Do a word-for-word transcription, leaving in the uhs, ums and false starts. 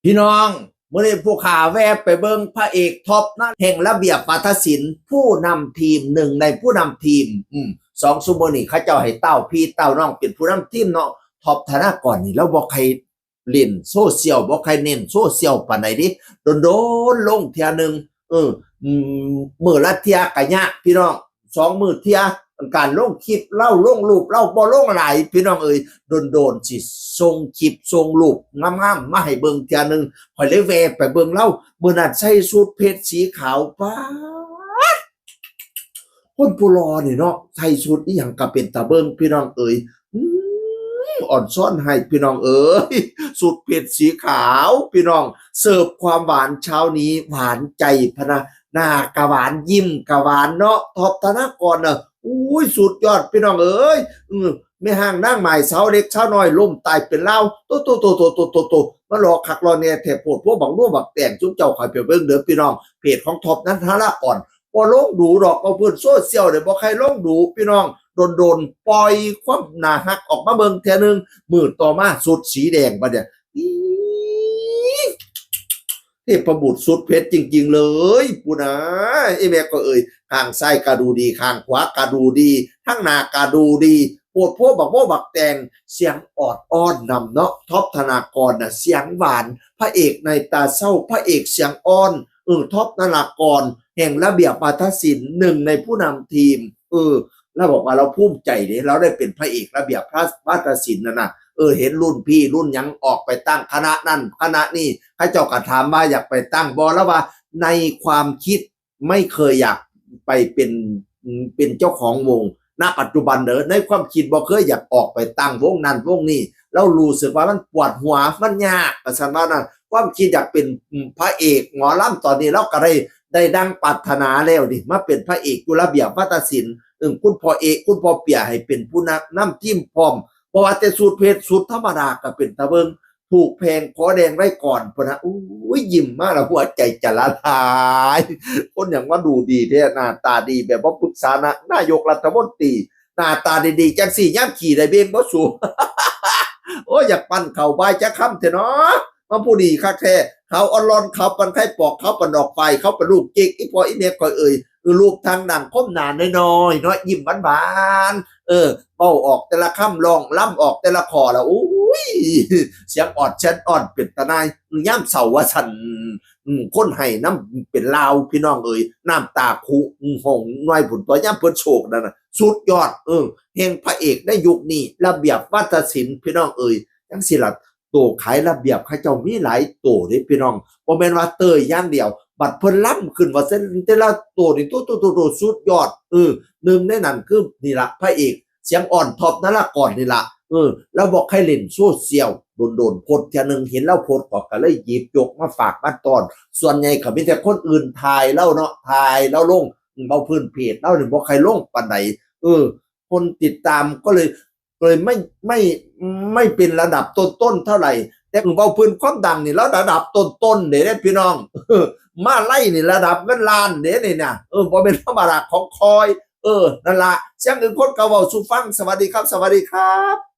พี่น้อง มื้อนี้ผู้ข้าแวะไปเบิ่งพระเอกท็อปนะ แห่งระเบียบวาทศิลป์ ผู้นำทีม หนึ่งในผู้นำทีม อืม สอง ซุมื้อนี้เขาเจ้าให้เต้าพี่เต้าน้องเป็นผู้นำทีมเนาะ ท็อปธนากรนี่ลาวบ่ใค่เล่นโซเชียล บ่ใค่เน้นโซเชียลปานใดเด้ โดนๆลงเทื่อหนึ่ง เออ อืม มื้อละเทื่อกะยากพี่น้อง สองมื้อเทื่อ การลงคลิปลาวลงรูปลาวบ่ลงหลายพี่น้องเอ้ย โดนๆสิส่งคลิปส่งรูปงามๆมาให้เบิ่งเทื่อหนึ่ง ข้อยเลยแวะไปเบิ่งลาว มื้อนั้นใส่ชุดเพชรสีขาว ป๊าด คนผู้หล่อนี่เนาะ ใส่ชุดอีหยังกะเป็นตาเบิ่งพี่น้องเอ้ย อืม อ่อนซ้อนให้พี่น้องเอ้ย ชุดเพชรสีขาวพี่น้อง เสิร์ฟความหวานเช้านี้หวานใจพะนะ หน้ากะหวานยิ้มกะหวานเนาะ ท็อปธนากรน่ะ อุ้ย สุดยอดพี่น้องเอ้ย อืม แม่ฮ้างนางหมายสาวเล็กสาวน้อยล้มตายเป็นลาว โตโตโตโตโตโตโต มาหล่อคักหล่อแน่แท้โพด พวกบักนัวบักแตง ซุมเจ้าข้อยไปเบิ่งเด้อพี่น้อง เพจของท็อปธนากร บ่ลงดู๋ดอก เอาพื้นโซเชียลเนี่ยบ่ใค่ลงดู๋พี่น้อง โดนๆปล่อยความน่าฮักออกมาเบิ่งเทื่อหนึ่ง มื้อต่อมาชุดสีแดงบัดเนี่ย อี๋ เทพบุตรสุดเพชรจริงๆเลย ปู้นนะ ไอ้แม่ก็เอ่ย ข้างซ้ายก็ดูดี ข้างขวาก็ดูดี ทั้งหน้าก็ดูดี โพดโพบักโมบักแตง เสียงออดอ้อนนำเนาะ ท็อปธนากรน่ะ เสียงหวาน พระเอกในตาเศร้า พระเอกเสียงอ่อน เออ ท็อปธนากร แห่งระเบียบวาทศิลป์ หนึ่งในผู้นำทีม เออ ลาวบอกว่าลาวภูมิใจเด้ ลาวได้เป็นพระเอกระเบียบวาทศิลป์นั่นน่ะ เออ เห็นรุ่นพี่รุ่นหยังออกไปตั้งคณะนั่นคณะนี่ เขาเจ้าก็ถามว่าอยากไปตั้งบ่ ลาวว่าในความคิดไม่เคยอยากไปเป็น เป็นเจ้าของวง ณ ปัจจุบันเด้อ ในความคิดบ่เคยอยากออกไปตั้งวงนั่นวงนี่ ลาวรู้สึกว่ามันปวดหัว มันยาก ว่าซั่นว่านั่น ความคิดอยากเป็น อืม พระเอกหมอลำ ตอนนี้ลาวก็ได้ ได้ดังปรารถนาแล้วนี่ มาเป็นพระเอกอยู่ระเบียบวาทศิลป์ เออ คุณพ่อเอก คุณพ่อเปียให้เป็นผู้นำ นำทีมพร้อม เพราะว่าแต่ชุดเพชร ชุดธรรมดาก็เป็นตาเบิ่ง ผูกแพงคอแดงไว้ก่อนพุ้นนะ อุ้ย ยิ้มมาแล้วหัวใจจะละลาย คนหยังว่าดูดีแท้ หน้าตาดีแบบบ่ปรึกษานะ นายกรัฐมนตรี หน้าตาดีๆจังซี่ ยามขี้ได้เบ่งบ่สู โอ้ย อยากปั้นข้าวบ่ายจักคำแท้เนาะ มาผู้ดีคักแท้ ขาวอ่อนหล่อน ขาวปานไข่ปอก ขาวปานดอกไฟ ขาวปานลูกเจ๊ก อีพ่ออีแม่ข้อยเอ่ย เออ รูปทางดังคมหน้าน้อยๆเนาะ ยิ้มหวานๆ เออ เว้าออกแต่ละคำ ร้องลำออกแต่ละข้อแล้ว โอ้ย เสียงออดแสนอ่อนเป็นตาหน่าย ยามเศร้าว่าซั่น อืม คนไห้นำเป็นลาว พี่น้องเอ่ย น้ำตาคุ อืม ห้องน้อยพุ้นตัวยามเพิ่นโศกนั่นน่ะ สุดยอด เออ แห่งพระเอกในยุคนี้ ระเบียบวาทศิลป์ พี่น้องเอ่ย จังซี่ล่ะ โตขายระเบียบเขาเจ้ามีหลายโตเด้พี่น้อง บ่แม่นว่าเต้ยอย่างเดียว บัดเพิ่นลำขึ้นว่าซั่น แต่ละโตนี่ โต โต โต โต สุดยอด เออ หนึ่งในนั้นคือนี่ล่ะ พระเอกเสียงอ่อน ท็อปธนากรนี่ล่ะ เออ ลาวบ่ใค่เล่นโซเชียล โดนๆโพสต์เทื่อหนึ่ง เห็นลาวโพสต์ก็ ก็เลยหยิบยกมาฝากมาต้อน ส่วนใหญ่ก็มีแต่คนอื่นถ่ายลาวเนาะ ถ่ายลาวลง เว้าพื้นเพจลาวนี่บ่ใค่ลงปานใด เออ คนติดตามก็เลย เลยไม่ ไม่ ไม่เป็นระดับต้นๆเท่าไหร่ แต่เว้าพื้นความดังนี่ลาวระดับต้นๆเด้ เด้พี่น้อง มาลัยนี่ระดับเงินล้านเด้นี่นะ เออ บ่แม่นธรรมดาของข้อย เออ นั่นล่ะ เสียงอื่นคนก็เว้าสู่ฟัง สวัสดีครับ สวัสดีครับ